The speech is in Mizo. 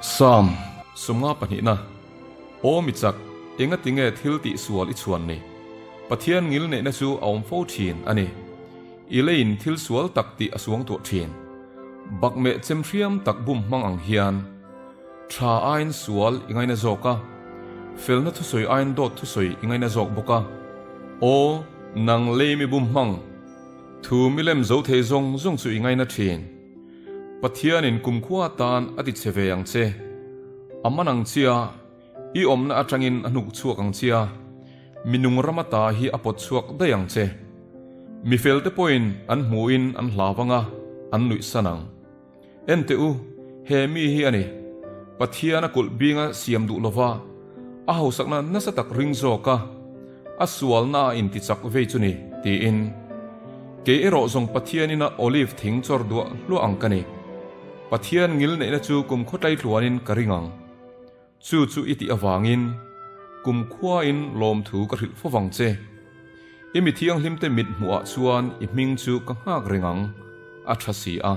Sam, Sumnga pahnihna, Aw mi chak, engati nge thil tih sual i chhuan ni? Pathian ngil neihna chu a awm fo thin a ni. I leiin thil sual tak tih a suang tuah thin. Bakmeh chem hriam tak bum hmang ang hian tha aiin sual i ngaina zawk a, felna thusawi aiin dawt thusawi i ngaina zawk bawk a. Aw, nang lei mi bum hmang, thu milem zo thei zawng zawng chu i ngaina thin. Pathianin kumkhua atan a ti che ve ang che. A man ang chia, i awmna atangin a hnuk chhuak ang chia, mi nung ram ata hi a pawt chhuak daih ang che. Mi felte pawhin an hmuhin an hlau ang a, an nuih san ang. En teh u, he mi hi a ni. Pathian a kulh binga siam duh lova, a hausakna nasa tak ring zawk a, a sualna a intichak vei chu ni, tiin. Kei erawh zawng Pathianina olive thing chawr duah hluah ang ka ni. Pathian ngil neihna chu kum khawtlai tluanin ka ring ang. Chu chu i tih avangin kum khuain lawmthu ka hrilh fo vang che. I mi thianghlimte mit hmuhah chuan i hming chu ka nghak reng ang, a tha si a.